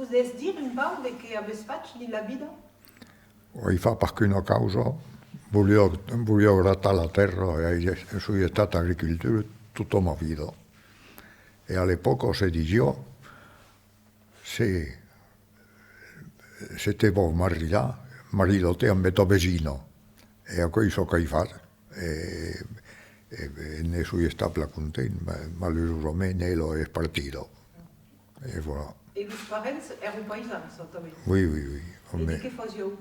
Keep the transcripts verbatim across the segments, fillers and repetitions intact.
Podètz dire un pauc de qué avètz fach dins la vida? Ai fach pas qu'una causa, voliá, voliá gratar la tèrra e ai, soi estat agricultor tota ma vida. E a l'epòca se disiá, se, se te vòls maridar, marida-te ambe ta vesina. E aquò es çò qu'ai fach. E, e, e ne soi estat plan content, ma, malurosament ela es partida. E voilà. E los parents èran paisans, tanben? Oui, oui, oui. E de qué fasián?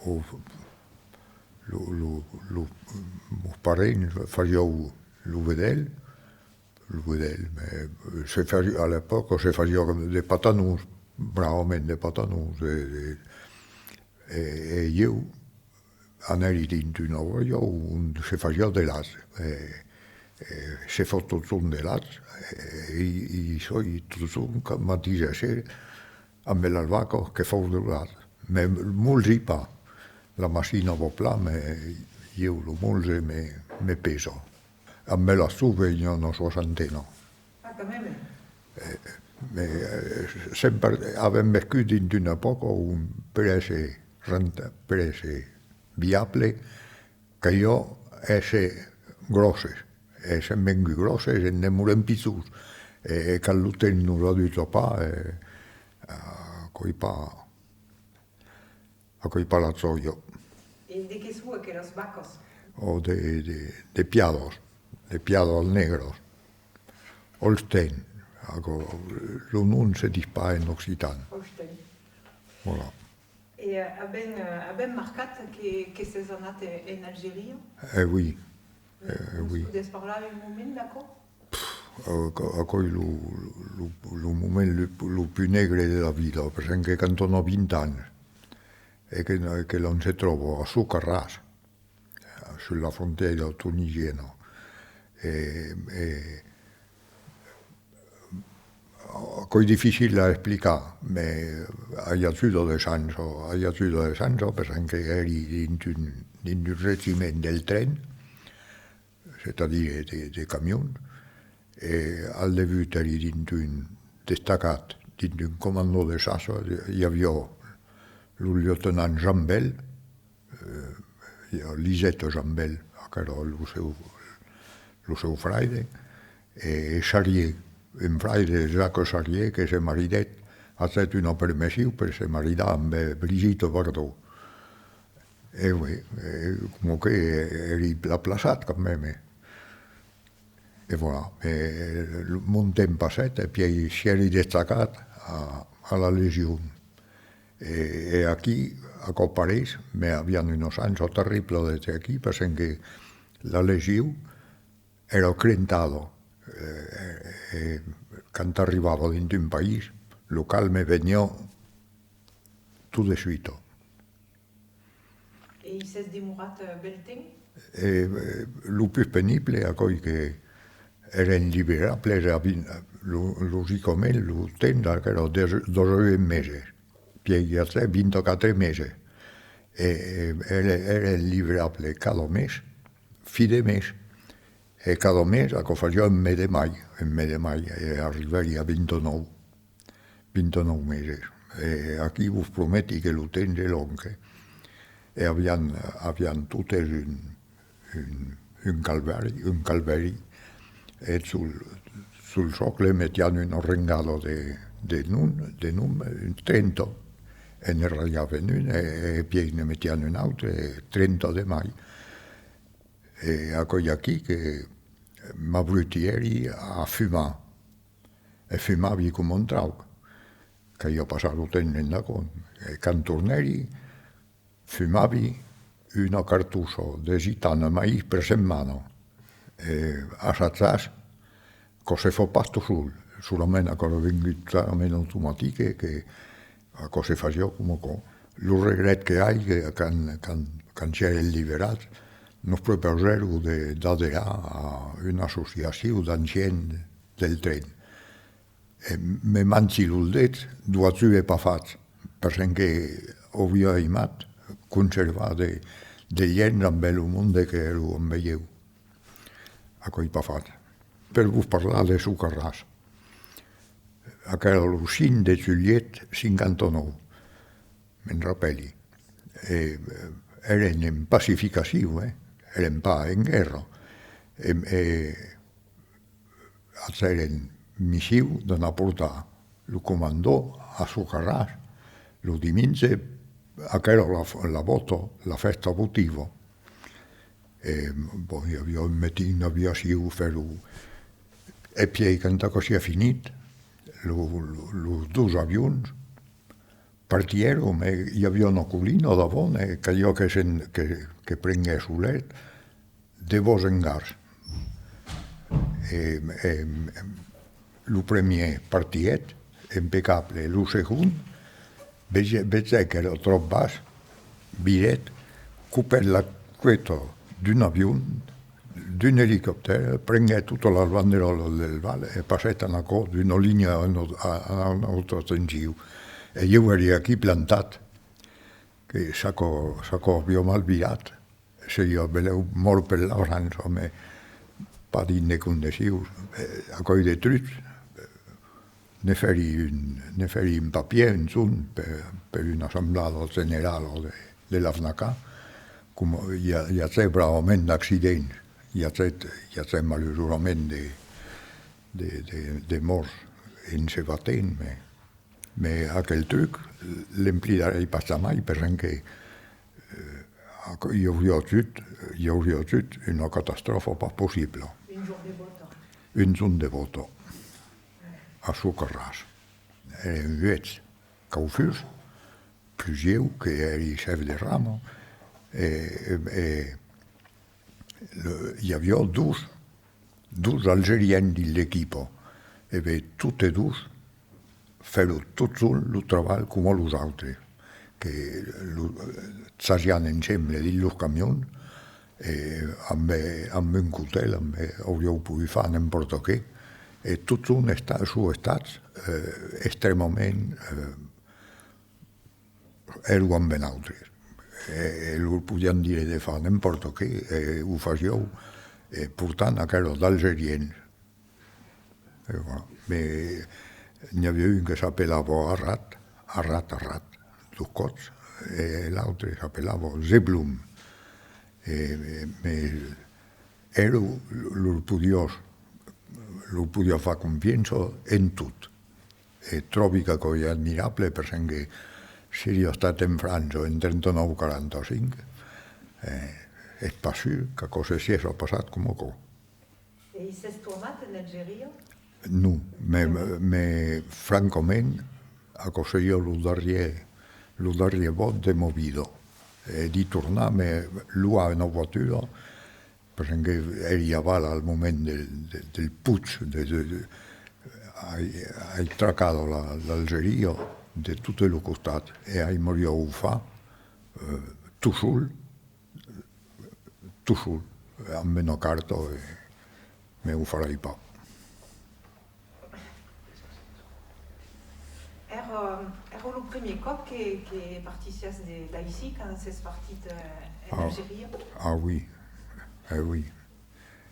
O, lo, lo, lo, mos parents fasián lo vedèl, lo vedèl, mès se fasiá, a l'epòca se fasiá de patanons, bravament de patanons, de, de, e, e ieu, anèri dins una vila ont se fasiá de lach, e, e se fa totjorn de lach, e i, i soi totjorn, cada matin e ser, ambe las vacas que fan de lach. Me molzi pas, la machina va plan, mès ieu lo molze me, me pesa. Ambe la soja i a una soixantena. Ah, quand même. E, mès, e, sempre avèm vescut dins una epòca ont per èsser renta-, per èsser viable, caliá èsser gròsses. E sèm venguts gròsses e ne demorem pichons. E, e quand lo temps nos ajuda pas, e, aquò's pas, aquò's pas la jòia. E de qué son aquelas vacas? O de, de, de piadas, de piadas negras. Holstein, aquò, lo nom se ditz pas en occitan. Holstein. Voilà. E, eh, avèm, eh, avèm marcat que, que sètz anat en, en Algeria. Eh oui. Eh, oui. Nos podètz parlar un moment d'aquò? Pff, aquò, aquò's lo, lo, lo moment lo, lo pus negre de la vida, perque quand òm a vint ans e que, que l'òm se tròba a Souk Ahras, sus la frontièra tunisiana. E, e, aquò's dificil a explicar, mès ai ajuda de chança, ai ajuda de chança, perque èri dins un, dins un regiment del tren, c'est-à-dire de, de camions, e al debut èri dins un destacat, dins un comando de chasse, i aviá lo lieutenant Jambel, eh, i a Lisette Jambel, aquò èra lo seu, lo seu fraire, e Charrier, un fraire, Jacques Charrier, que se maridèt, agèt una permission per se maridar ambe Brigitte Bardot. E oui, e coma que èri plan plaçat quand même. E voilà, e lo, mon temps passèt, e pièi sièri destacat a, a la Legion. E, e aquí, aquò pareis, mès aviam una chança terribla d'èsser aquí, perque la Legion èra crentada, e, e, e quand arribava dins un país, lo calme veniá tot de suita. E i sètz demorat, eh, bèl temps? E, eh, lo pus penible, aquò's que èran liberables, e avin-, lo, logicament, lo temps, aquò èra dos, dètz-e-uèch meses, pièi i a vint-e-quatre meses. E, e, èra, èra liberable cada mes, fin de mes. E cada mes, aquò fasiá un mes de mai, un mes de mai, e arribèri a vint-e-nòu. Vint-e-nòu meses. E aquí vos prometi que lo temps es long, eh? E aviam, aviam totes un, un, un calvari, un calvari, e sul, sul sòcle metiam una rengada de, de nom, de nom, un trenta. E ne raiavan un, e, e pièi ne metiam un autre, e trenta de mai. E aquò's aquí que m'abrutièri a fumar. E fumavi coma un trauc. Caliá passar lo temps endacòm. E quand tornèri, fumavi una cartossa de gitana maís per setmana. E assajatz, aquò se fa pas tot sol. Solament aquò èra vengut talament automatic que aquò se fasiá coma aquò. Lo regrèt que ai, que quand, quand, quand sièrem liberats, nos prepausèron de, d'aderar a una associacion d'ancians del tren. E me mangi los dets, doatz-o ai pas fach, perque auriá aimat conservar de, de liens ambe lo monde qu'èra ambe ieu. Aquò's pas fach. Per vos parlar de Souk Ahras. Aquel lo cinc de julhet cinquanta-nòu, me'n rapèli. E, eh, èrem en pacificacion, eh? Èrem pas en guèrra. E, e agèrem mission d'anar portar lo comandant a Socarràs lo dimenge, aquela la, la vòta, la fèsta votiva. E, bon, i aviá un meeting d'aviacion, fèron, e pièi, quand aquò siá finit, lo, lo, los dos avions partièron, e i aviá una colina davant, e caliá que, se'n, que, que prenguèsse solèr de vòls en gars. E, e, lo premier partièt, impecable, lo segond, vege-, vegèt qu'èra tròp bas, virèt, copèt la cueta d'un avion, d'un elicoptèr, prenguèt totas las banderòlas del val e passèt en aquò d'una linha a una, a, a una autra tension. E ieu èri aquí plantat, que s'aquò, s'aquò aviá mal virat, seriá benlèu mòrt per la França, mès pas dins de condicions. E, a còp de trucs, ne fèri un, ne fèri un papièr, un jorn, per, per una assemblada generala de, de l'AFNACA, coma i a, i agèt bravament d'accidents, i agèt, i agèt malurosament de, de, de, de mòrts en se batent, mès, mès aquel truc, l'emplidarèi pas jamai, perque, eh, aquò, i auriá agut, i auriá agut una catastròfa pas possibla. Un jorn de vòta. Un jorn de vòta. A Socarràs. Èrem uèch caufurs, plus ieu que èri chef de rama, e, e, e le, i aviá dos, dos algerians dins l'equipa, e ben, totes dos fèron totjorn lo trabalh coma los autres, que lo, sagián ensemble dins los camions, e amb, amb un cotèl, amb, aurián pogut far n'empòrta qué, e totjorn esta-, son estats, eh, extrèmament, eh, èran amb nautres. E, e lor podián dire de far n'empòrta qué, e o fasián, e portant aquelas d'Algerians. E voilà. Mès n'i aviá un que s'apelava Arrat, Arrat, Arrat, dos còps, e l'autre s'apelava Zeblum. E, e, mès èra, lor podiá, lor podiá far confiança en tot. E tròbi qu'aquò es admirable, perque seriá estat en França en trenta-nòu quaranta-cinc, eh, es pas sûr qu'aquò se sièsse passat coma aquò. E i sètz tornat en Algeria? Non, mès, mès francament, aquò seriá lo darrièr, lo darrièr vòt de ma vida. E d'i tornar, mès loar una voatura, perque èri aval al moment del, de, del putsch, de, de, de, ai, ai tracat la, l'Algeria de totes los costats, e ai moriá o far, eh, tot sol, tot sol, amb una carta, e, mès o farai pas. Èra, èra lo primièr còp que, que partissiás de, d'aicí, quand sètz partit, eh, en Algeria? Ah oui, eh oui.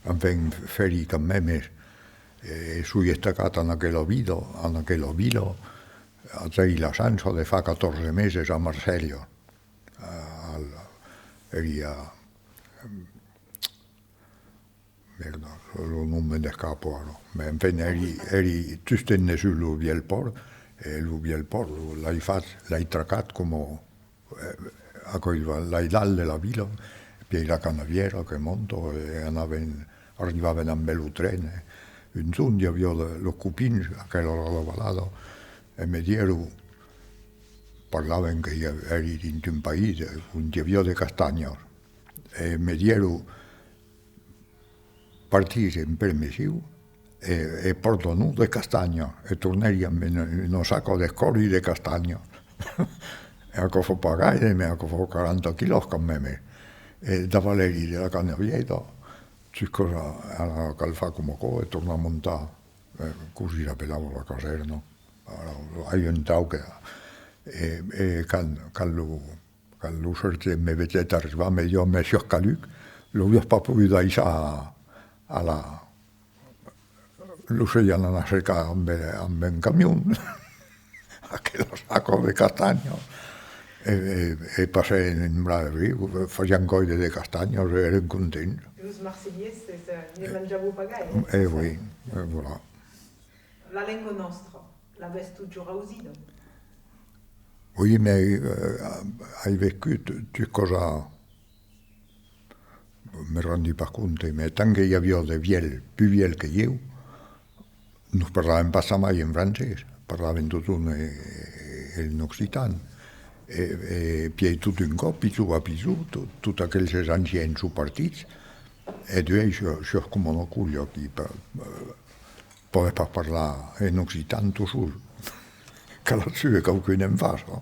Enfin, fèri quand mèmes, eh, soi estacat en aquela vida, en aquela vila, agèri la chança de far catorze meses a Marselha. Al, èri a, merda, lo nom me n'escapa ara. Mès enfin, èri, èri just en dessús lo vièlh pòrt, e lo vièlh pòrt, lo, l'ai fach, l'ai tracat coma, eh, aquò, l'ai dalt de la vila, e pièi la Canavièra que monta, e anàvem, arribàvem amb lo tren, e un jorn i aviá de, los copins, aquela òra la valada, e me diguèron, parlavan que i a-, èri dins un país, eh, ont i aviá de castanhas, e me diguèron, partís en permission e, e pòrta-nos de castanha. E tornèri amb una, una saca de còri de castanha. E aquò fa pas gaire, mès aquò fa quaranta quilòs quand mèmes. E davalèri de la Canavièra juscas a, a la Calfa coma aquò e tornar montar, eh, cossí s'apelava la casèrna? Ara, ai un trauc, e, e quand, quand lo, quand lo sergent me vegèt arribar, me diu: «Monsieur Caluc, l'auriás pas pogut daissar a, a la, Los fasián anar cercar amb, amb un camion, aquelas sacas de castanhas, e, e, e passèren un brave riu, fasián còire de castanhas e èren contents. E los marselheses, eh, ne manjavan pas gaire. E oui, e voilà. La lenga nòstra, l'avètz totjorn ausida? Oui, mès, eh, ai vescut, tu causa, me rendi pas compte, mès tant que i aviá de vièlhs, pus vièlhs que ieu, nos parlàvem pas jamai en francés, parlàvem totun, eh, en occitan. E, e pièi tot un còp, pichon a pichon, to-, tots aqueles ancians son partits, e duèi siás, siás coma una colha aquí, pa-, eh, pòdes pas parlar en occitan tot sol. Cal aver qualqu'un en fàcia.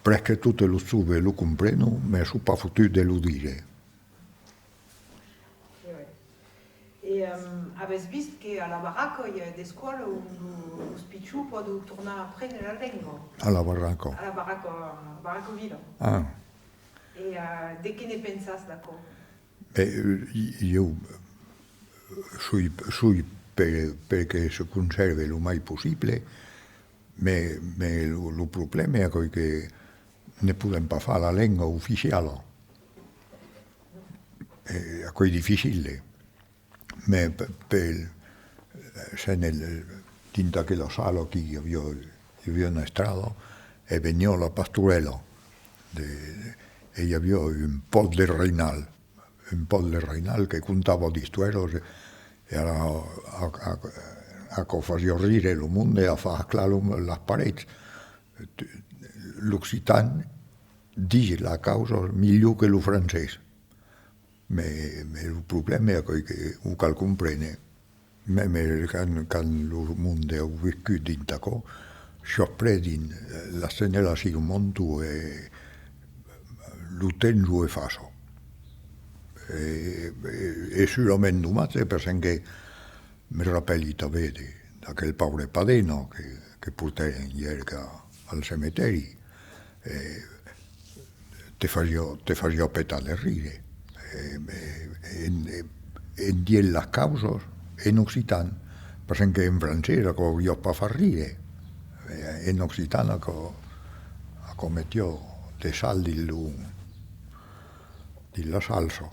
Presque totes los joves lo comprenon, mès son pas fotuts de lo dire. E, ehm, avètz vist que a La Barraca i a d'escòlas ont lo, los pichons pòdon tornar aprene la lenga? A La Barraca? A La Barraca, Barraca Vila. Ah. E, eh, de qué ne pensatz d'aquò? Bè, eh, ieu soi, soi per, per que se consèrve lo mai possible, mès, mès lo, lo problèma es aquò que ne podèm pas far la lenga oficiala. E aquò es dificile. Mès pe-, pel, sèm el, dins aquela sala aquí i aviá, i aviá una estrada, e veniá la pastorèla, de, e i aviá un pòt de rainal, un pòt de rainal que contava d'istòrias, e, e ara a, a, a, aquò fasiá rire lo monde, a far aclar lo, las parets. L'occitan ditz las causas milhor que lo francés. Mès, mès lo problèma es aquò que o cal comprene. Mème quand, quand lo monde an viscut dins aquò, siás pres dins, las generacions montan e lo temps o efaça. E, e, es solament domatge, perque me rapèli tanben de, d'aquel paure Padena que, que portèren ièr a, al cemetèri. E te fasiá, te fasiá petar de rire. E, e, en, e, en dient las causas en occitan, perque en francés aquò auriá pas fach rire. E, en occitan aquò, aquò metiá de sal dins lo, dins la salsa.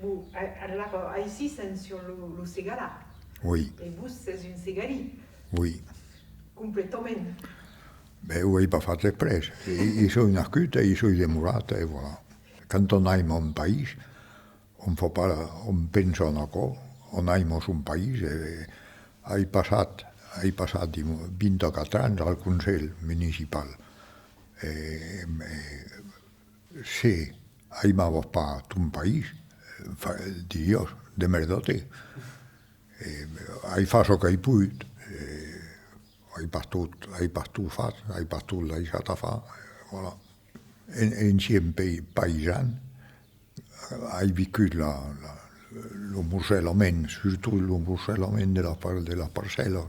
Bon, a-, alara, aicí sèm sus lo, lo Segalar. Oui. E vos sètz un segalin. Oui. Completament. Bè, o ai pas fach exprès. I, i soi nascut e i soi demorat, e voilà. Quand on aima un país, on fa pas, on pensa en aquò, on aima son país, e ai passat, ai passat, dimo, vint-e-quatre ans al Conselh Municipal. E, e se aimavas pas ton país, fa-, diriás, demerda-te. E ai fach çò qu'ai pogut, e ai pas tot, ai pas tot fach, ai pas tot laissat a far, e voilà. En, en sent pai-, paisan, ai viscut la, la, lo morcelament, surtot lo morcelament de la par-, de las parcèlas,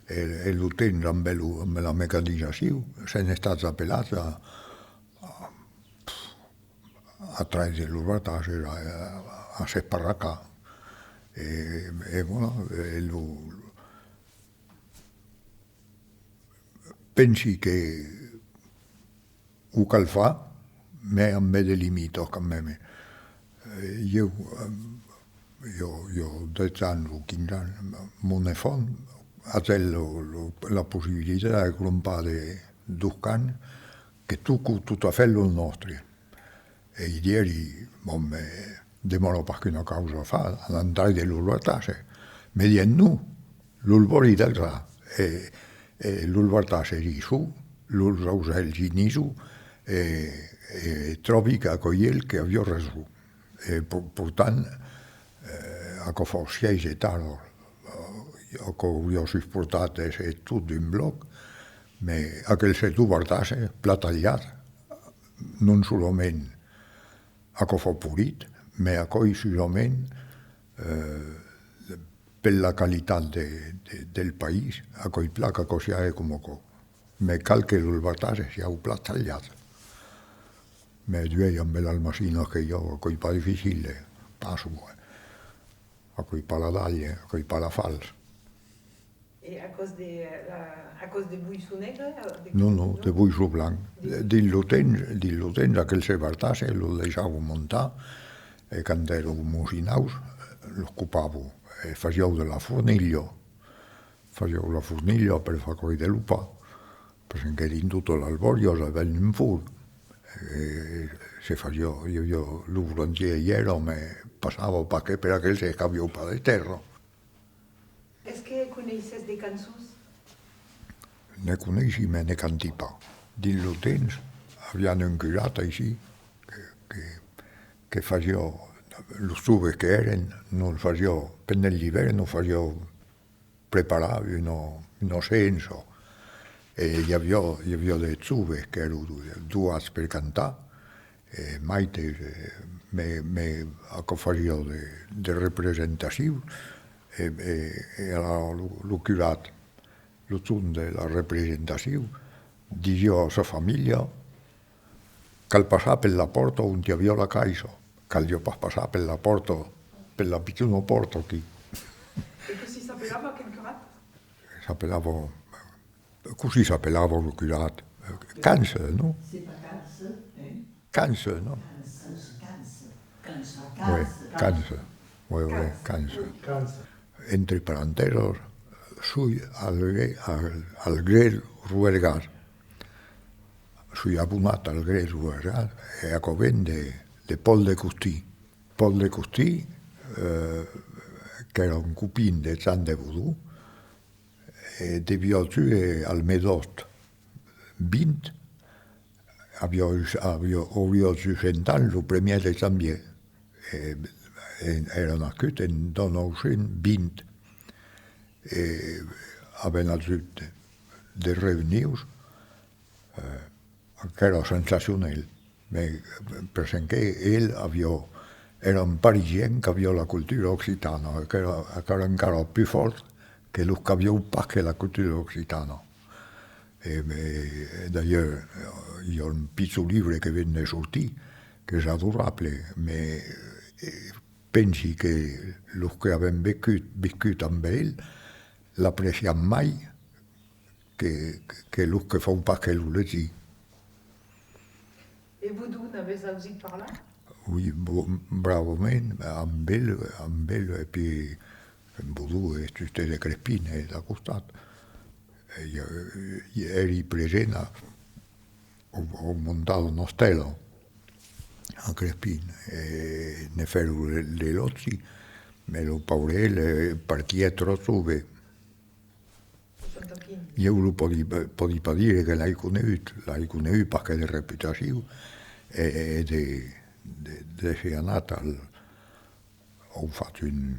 e, e lo temps amb lo, amb la mecanizacion, sèm estats apelats a, a, a traire los bartasses, a, a, a s'esparracar. E, e voilà, e lo, pensi que o cal far, mès amb de limitas quand même. E ieu, e, i a, i a dètz ans o quinze ans, mon enfant aguèt lo, lo, la possibilitat de crompar de, dos camps que tòcan tot a fèt los nòstres. E i diguèri, bon, mès demòra pas qu'una causa a far, anam traire los bartasses. Me diguèt, non, los vòli daissar. E, e los bartasses i son, los ausèls i niçon, e, e tròbi qu'aquò es el que aviá rason. E por-, portant, e, aquò fa sièis ectaras, e, aquò auriá suportat èsser tot d'un blòc, mès aquel seton bartasse, plan talhat, non solament aquò fa polit, mès aquò es solament, e, per la qualitat de, de, del país, aquò es plan qu'aquò siague coma aquò. Mès cal que los bartasses siagan plan talhats. Mès duèi, amb las machinas que i a, aquò es pas dificile, pas, bon. Aquò's pas la dalha, aquò's pas la falç. E aquò's de, la, aquò's de boisson negre? De... Non, non, de boisson blanc. De... Dins lo temps, dins lo temps, aquel se bartàs, e lo daissavan montar, e quand èran mocinaus, los copavan, e fasián de la fornilha. Fasián la fornilha per far còire lo pan, perque dins totas las bòrias avián un forn. E se fasiá, i aviá lo bolangièr, i èra, mas passava pas que per aquel, se qu'avián pas de tèrra. Es que coneisses de cançons? Ne coneissi, mas ne canti pas. Dins lo temps, avián un curat aicí que, que, que fasiá, los joves que èren, nos fasiá, pendent l'ivèrn, nos fasiá preparar una, una sensa. E i aviá, i aviá de joves qu'èran doats per cantar, e maites, e, me, me, aquò fasiá de, de representacion, e, e, e alara lo, lo curat, lo jorn de la representacion, disiá a sa familha: «Cal passar per la pòrta ont i aviá la caissa. Caliá pas passar per la pòrta, per la pichona pòrta aquí.» E cossí s'apelava aquel curat? S'apelava, cossí s'apelava lo curat? Canse, non? C'est pas Canse, hein? Canse, non? Canse, Canse. Canse, oui, Canse. Canse. Oui, oui, Canse. Canse. Entre parentèsas, soi al, al, al Grelh Roergàs. Soi abonat al Grelh Roergàs e aquò ven de, de Paul de Costí. Paul de Costí, eh, qu'èra un copin de Joan de Bodon, e deviá aver al medòst vint, aviá, aviá, auriá agut cent ans lo primièr de janvièr. E, e èra nascut en dètz-a-nòu cents vint. E avèm agut de reünions, eh, qu'èra sensacionèl. Mas, perque el aviá, èra un parisien qu'aviá la cultura occitana, qu'èra, qu'èra encara pus fòrt que los qu'avián pas que la cultura occitana. E, e, d'ailleurs, i a un pichon libre que ven de sortir, qu'es adorable, mas, e, pensi que los que avèm viscut, viscut amb el, l'apreciam mai que, que los que fan pas que lo legir. E Bodon, n'avètz ausit parlar? Oui, bo-, bravament, amb el, amb el, e puèi Bodon es juste de Crespin, es a costat. E i, i èri present a, au, au montar d'una estèla a Crespin, e ne fèron l'elògi, mas lo paure el, eh, partièt tròp jove. Ieu lo pòdi, pòdi pas dire que l'ai conegut, l'ai conegut pas que de reputacion, e, e de, de, de ser anat al, au fach un,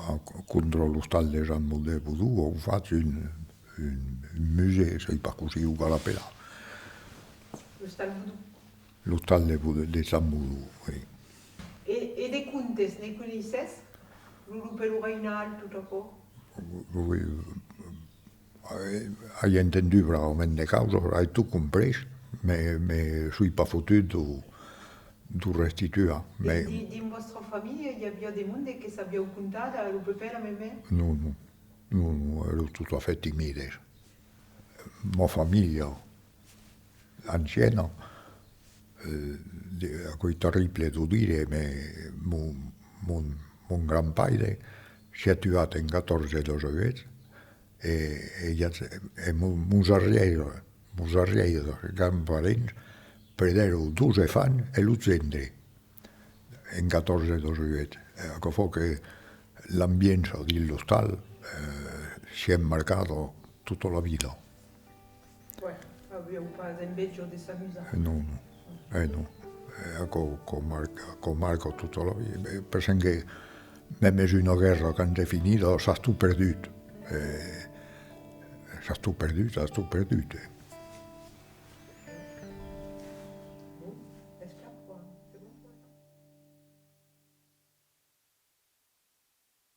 a, contra l'ostal de Joan de Bodon, au fach un, un, un musée, sai pas cossí o cal apelar. L'ostal Bodon. L'ostal de Bodon, de Joan Bodon, oui. E, e de contes, ne coneisses? Lo Lop e lo Rainal, tot aquò? Oui, ai, ai entendut bravament de causas, ai tot comprés, mas, mas soi pas fotut d'o, d'o restituar. Mas... Dins vòstra familha, i aviá de monde que sabián contar, lo pepè, la memè? Non, non. Non, non, èran tot a fait timides. Ma familha anciana, eh, de, aquò's terrible d'o dire, mas mon, mon, mon grand-paire siá tuat en quatòrze dètz-a-uèch, e, e, i a, e mon, mos arrièires, mos arrièires grands-parents perdèron dos enfants e lo gendre en quatòrze dètz-a-uèch. E aquò fa que l'ambiança dins l'ostal, eh, siá marcada tota la vida. Ouais, avián pas enveja de s'amusar. Eh, non, non. Eh, non. Eh, aquò, aquò marca, aquò marca tota la vida. Eh, perque mèmes una guèrra, quand es finida, s'es tot perdut. Eh, s'es tot perdut, s'es tot perdut, eh.